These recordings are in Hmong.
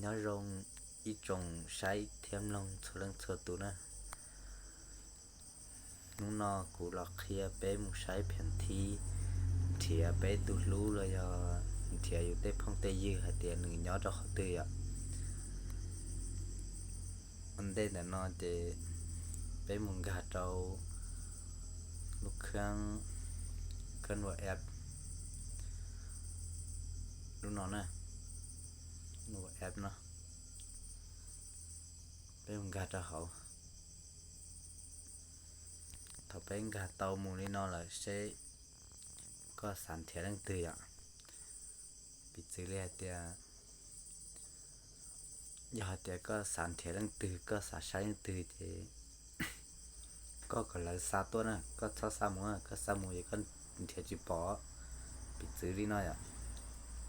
Nyob zoo ib tsoom saib thiab mloog txhua leej txhua tus na. Hnub no kuv los qhia peb mus saib pheem thib nrhiav peb tus hlub los yog nrhiav yus tej phooj tej ywg hais tias nws nyob rau qhov twg yom. Ua ntej ntawm no ces peb mus nkag rau lub khab, khab WhatsApp lub no na, WhatsApp no, peb mus nkag rau hauv. Thaum peb nkag tau mus li no lawm seb koj xav nrhiav leej twg yom. Piv txwv li hais tias, yog hais tias koj xav nrhiav leej twg, koj xav saib leej twg ces koj kom lawv xa tuaj na, koj txhob xa mus, koj xa mus ces koj nrhiav tsis pom. Piv txwv li no yom,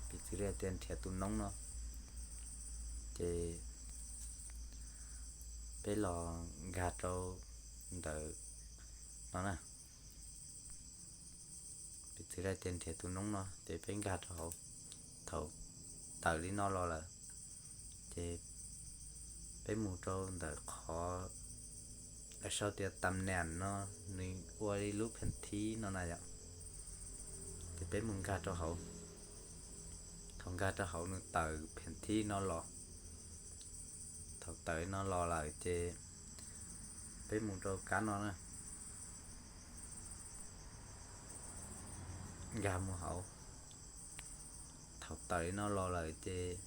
piv txwv li hais tias nrhiav tus noob no, ces peb los nkag rau ntawm no na. Piv txwv li hais tias nrhiav tus noob no ces peb nkag rau hauv. Thaum tawm li no los lawm ces peb mus rau ntawm qhov sau tias tam nees no, nws ua li lub pheem thib no na yom. Ces peb mus nkag rau hauv. Thaum nkag rau hauv nws tawm pheem thib no los. Thaum tawm no los lawm ces peb mus rau kab no na, nkag mus hauv. Thaum tawm li no los lawm ces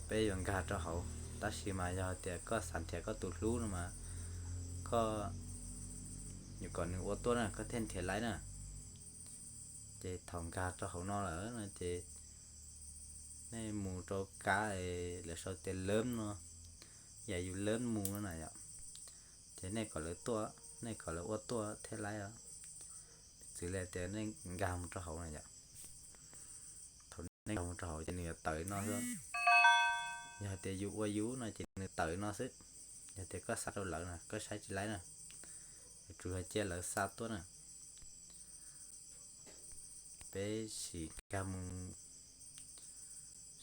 peb yuav nkag rau hauv, tab sis mas yog tias koj xav nrhiav koj tus hlub no mas koj yuav kom nws ua tuaj na koj thiaj nrhiav laib na. Ces thaum nkag rau hauv no lawm no ces nej mus rau kab lawv sau tias lawv no, yam yus lawv mus no na yom. Ces nej kom lawv tuaj, nej kom lawv ua tuaj thiaj laib os. Piv txwv li tias nej nkag mus rau hauv na yom. Thaum nej nkag mus rau hauv ces nws yuav tawm li no xwb. Yog hais tias yus ua yus no ces nws tawm li no xwb. Yog tias koj xa rau lawv na koj saib tsis laib na, yuav tsum yog cia lawv xa tuaj na. Peb sim nkag mus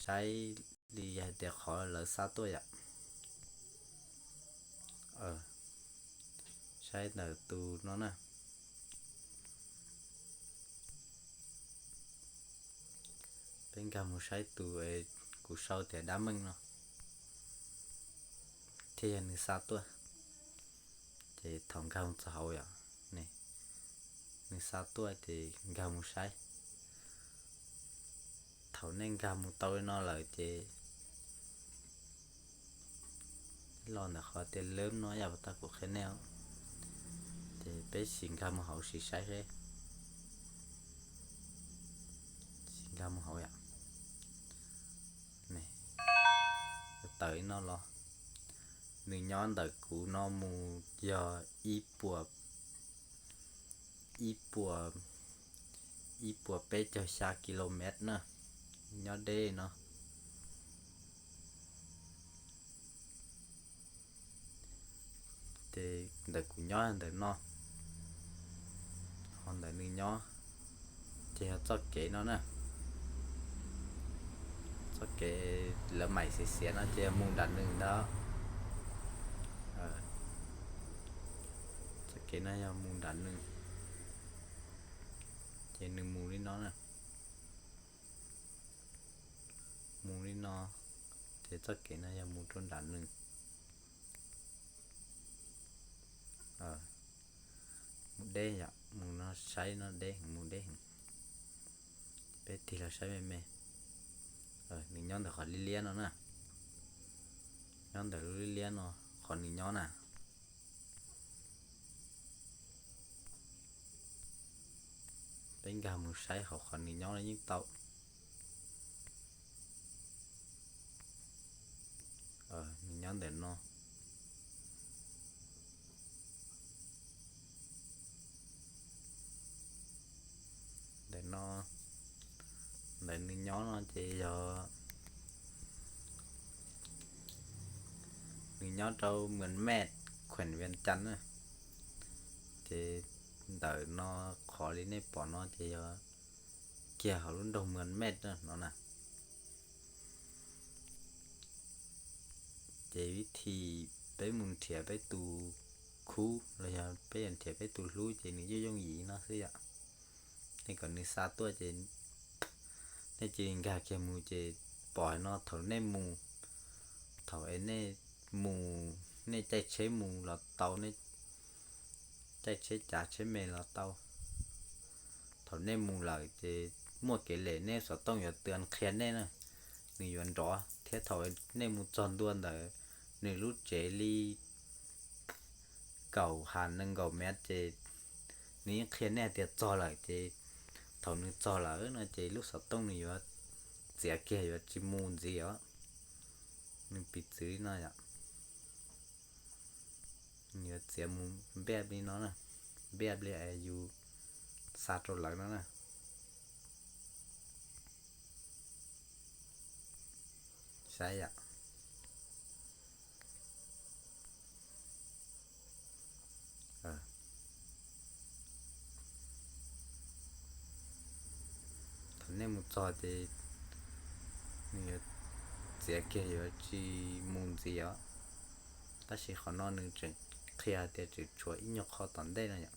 saib li hais tias qhov lawv xa tuaj yom. Saib ntawm tus no na. Peb nkag mus saib tus kuv sau tias dab meej no thiaj yog nws xa tuaj. Ces thaum nkag mus txog hauv yom, nws xa tuaj ces nkag mus saib. Thaum nej nkag mus tau li no lawm ces los ntawm qhov tias lawv no yam uas tau kuv qhia nej os. Ces peb sim nkag mus hauv sim saib seb. Sim nkag mus hauv yom. Tawm li no los, nws nyob ntawm kuv no mus yog ib puas, ib puas, ib puas peb caug xya kilomev na, nyob deb no. Ces ntawm kuv nyob ntawm no, ho ntawm nws nyob ces yog txoj kev no na. Txoj kev lawv maim xiav xiav no ces yog mus nram nws ntag. Txoj kev no yog mus nram nws, ces nws mus li no na. Mus li no, ces txoj kev no yog mus rau nram nws. Mus deb yom, mus no saib no deb, mus deb. Peb tig los saib me me. Nws nyob ntawm qhov liab liab no na. Nyob ntawm lub liab liab no, qhov nws nyob na. Peb nkag mus saib hauv qhov nws nyob no yeej tau. Nws nyob ntawm no. Ntawm no, ntawm nws nyob no ces yog nws nyob rau Muas Mej, khuem Vias Cas na. Ces ntawm no qhov li nej pom no ces yog kiag hauv lub nroog Muas Mej no na. Ces vib thi peb mus nrhiav peb tus khub los yog peb yuav nrhiav peb tus hlub ces nws yooj yooj yim no xwb yom. Nej kom nws xa tuaj ces nej cia li nkag kiag mus ces pom no thaum nej mus, thaum es nej mus, nej caij tsheb mus los tau, nej caij tsheb cav tsheb me los tau. Thaum nej mus lawm ces muaj kev lem nej xov tooj yuav tua qhia nej na, nws yuav nrov thiab thaum nej mus txog ntua ntawm nws lub tsev li kaum ha nees nkaum mev ces nws yeej qhia nej hais tias txog lawm ces thaum nws txog lawm no ces lub xov tooj nws yuav txiav kiag yuav tsis mus ntxiv os. Nws piv txwv li no yom. Nws yuav txiav mus npej li no na, npej li es yus xa rau lawv no na. Saib yom. Thaum nej mus txog ces nws yuav txiav kiag yuav tsis mus ntxiv os. Tab sis qhov no nws tseem qhia tias tseem tshuav ib nyuag qho tom ntej no yom.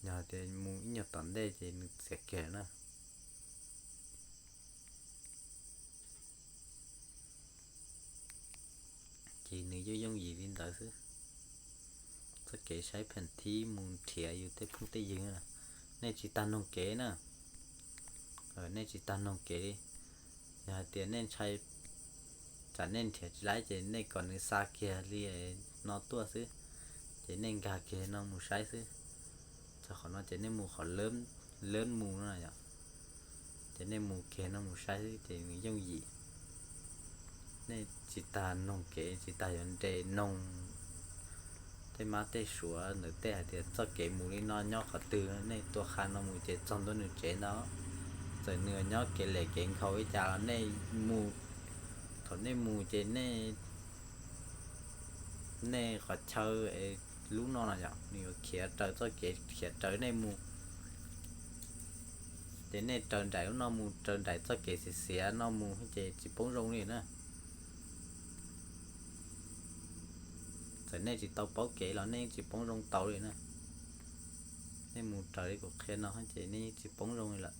Yog tias mus ib nyuag tom ntej ces nws txiav kiag na. Ces nws yooj yooj yim li ntawd xwb. Txoj kev saib pheem thib mus nrhiav yus tej phooj tej ywg, nej tsis tas noog kev na. Nej tsis tas noog kev li. Yog hais tias nej ntshai tsam nej nrhiav tsis laib ces nej kom nws xa kiag li no tuaj xwb, ces nej nkag kiag no mus saib xwb. Txog qhov no ces nej mus qhov lab mus no yom, ces nej mus kiag no mus saib xwb ces nws yooj yim. Nej tsis tas noog kev, tsis tas yuav nres noog tej mab tej suav ntawm tej hais tias txoj kev mus li no nyob qhov twg, nej tua qha no mus ces txog ntua nws tsev ntag. Txawm nws nyob kev lem kev nkhaus li cas los nej mus, thaum nej mus ces nej, nej qhov chaw lub no no yom, nws yuav khiav raws txoj kev khiav raws nej mus. Ces nej raws nraim lub no mus, raws nraim txoj kev xiav xiav no mus ces tsis poob zoo li na. Txawm nej tsis tau paub kev los nej yeej tsis poob zoo tau li na. Nej mus raws li kuv qhia no ces nej yeej tsis poob zoo li lawm.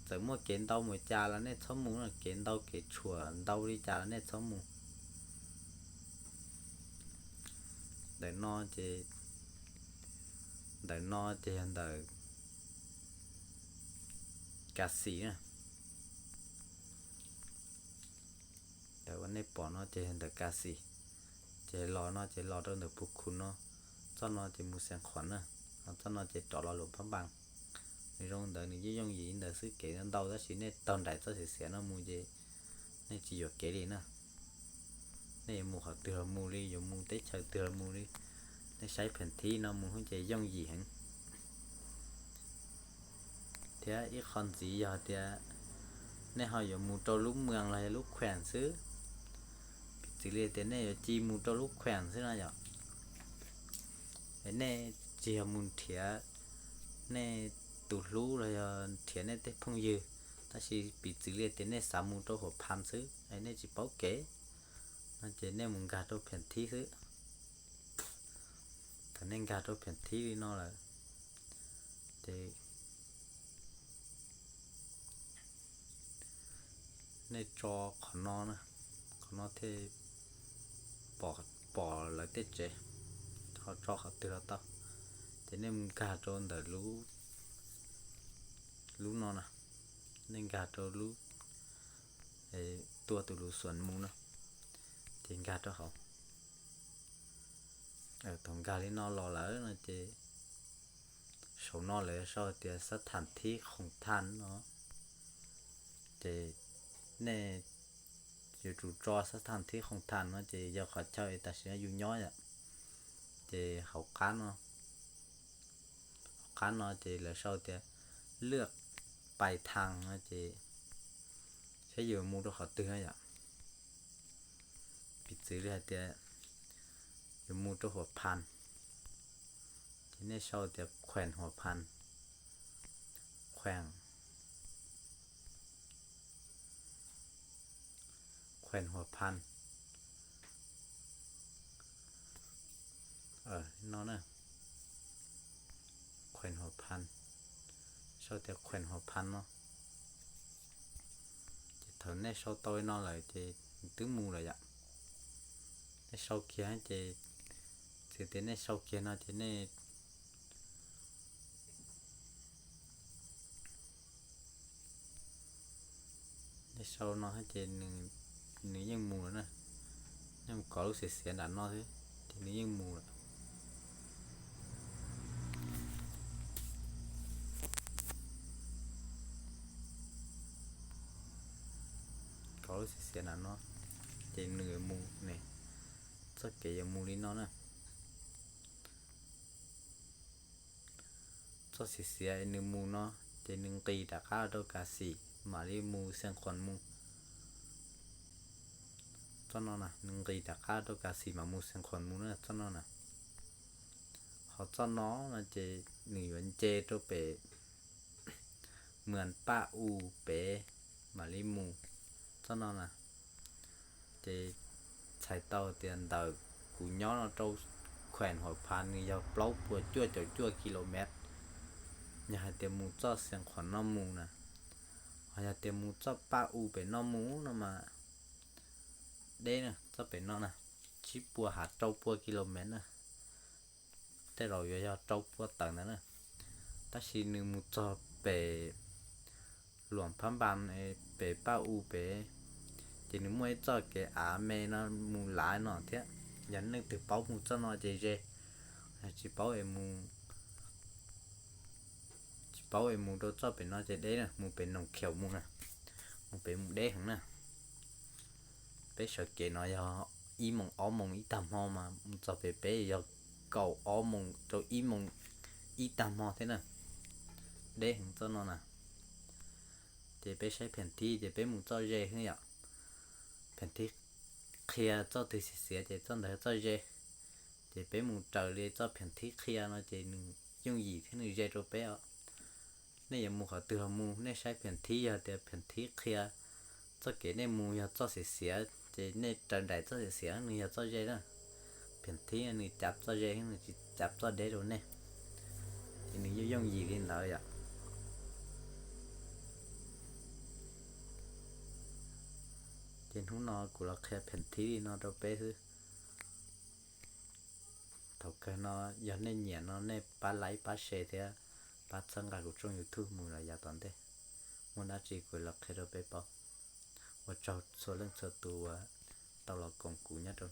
Txawm muaj kev ntau mus cas los nej txhob mus, kev ntau kev tshuam ntau li cas los nej txhob mus. Ntawm no ces, ntawm no ces yog ntawm Ka Xis na. Ntawm uas nej pom no ces yog ntawm Ka Xis, ces los no ces los rau ntawm Pus Khus no, txoj no ces mus Xeev Khuam na, ho txoj no ces rov los Luam Phab Npas. Nws zoo ntawd nws yeej yooj yim ntawd xwb, kev ntau tab sis nej taug nraim txoj xiav xiav no mus ces nej tsis yuam kev li na. Nej yuav mus qhov twg los mus li, yuav mus teb chaws twg los mus li, nej saib pheem thib no mus ces yooj yim heev. Thiab ib qho ntxiv yog tias nej ho yuav mus rau lub moos los yog lub khueem xwb, piv txwv li tias nej yuav ci mus rau lub khueem xwb no yom, es nej tsis yog mus nrhiav nej tus hlub los yog nrhiav nej tej phooj ywg, tab sis piv txwv li tias nej xav mus rau Huam Phas xwb es nej tsis paub kev no ces nej mus nkag rau pheem thib xwb. Thaum nej nkag rau pheem thib li no lawm ces nej tso qhov no, qhov no thiaj pom lawv tej tsev, ho tso qhov twg los tau. Ces nej mus nkag rau ntawm lub no na, nej nkag rau lub, tua tus lus xuam mus no, ces nkag rau hauv. Thaum nkag li no los lawm no ces saum no lawv sau tias xab tham thib khoom tham no, ces nej yuav tsum tso xab tham thib khoom tham no ces yog qhov chaw tam sim no yus nyob yom. Ces hauv qab no, hauv qab no ces lawv sau tias lwaj pais thas no ces saib yus mus rau qhov twg no yom. Piv txwv li hais tias yus mus rau Huam Phas, ces nej sau tias khueem Huam Phas, khueem, Khuem Huas Phan no na, Khuem Huas Phan, sau tias Khuem Huas Phan no. Ces thaum nej sau tau li no lawm ces twb mus lawm yom. Nej sau kiag ces, txawm tias nej sau kiag no ces nej, nej sau no ces nws yeej mus lawm na. Nej mus kov lub xiav xiav nram no xwb ces nws yeej mus lawm. Kov lub xiav xiav nram no ces nws yuav mus ne, txoj kev yuav mus li no na. Txoj xiav xiav nws mus no ces nws nqis rov qab rau Kav Xim mam li mus Xeev Khuam mus. Txoj no na, nws nqis rov qab rau Kav Xim mam mus Xeev Khuam mus na txoj no na. Ho txoj no no ces nws yuav nce rau pem Muas Paj U pem mam li mus txoj no na. Ces txhais tau tias ntawm kuv nyob no rau Khuem Huas Phan nws yog plaub puas cuaj caum cuaj kilomev. Yog hais tias mus txoj Xeev Khuam no mus na, ho yog tias mus txoj Paj U pem no mus no mas deb na, txoj pem no na, tsib puas ha rau puas kilomev na. Tej zaum yuav yog rau puas tawm ntawd na. Tab sis nws mus txog pem Luam Phab Npas, pem Paj U pem, ces nws muaj ib txoj kev av me no mus lav no thiab. Yog leej twg paub mus txoj no ces ze, yog tsis paub es mus, tsis paub es mus rau txoj pem no ces deb na, mus pem Noom Khiaum mus na, mus pem mus deb heev na. Peb sawv kev no yog ib moos ob moos ib tag hmo mas mus txog pem peb yog kaum ob moos rau ib moos ib tag hmo thiab na. Deb heev txoj no na. Ces peb saib pheem thib ces peb mus txoj ze xwb yom. Pheem thib qhia txoj twg xiav xiav ces txoj ntawd txoj ze. Ces peb mus raws li txoj pheem thib qhia no ces nws yooj yim thiab nws ze rau peb os. Nej yuav mus qhov twg los mus, nej saib pheem thib, yog tias pheem thib qhia txoj kev nej mus yog txoj xiav xiav ces nej raws nraim txoj xiav xiav, nws yog txoj ze na. Pheem thib nws cav txoj ze, nws tsis cav txoj deb rau nej, ces nws yooj yooj yim li ntawd yom. Ces hnub no kuv los qhia pheem thib li no rau peb xwb. Thaum kawg no yog nej nyiam no nej pab like pab share thiab pab txhawb nqa kuv tshooj YouTube mus los yav tom ntej. Muaj dab tsi kuv los qhia rau peb paub. Ua tsaug txhua leej txhua tus uas tau los koom kuv nyob rau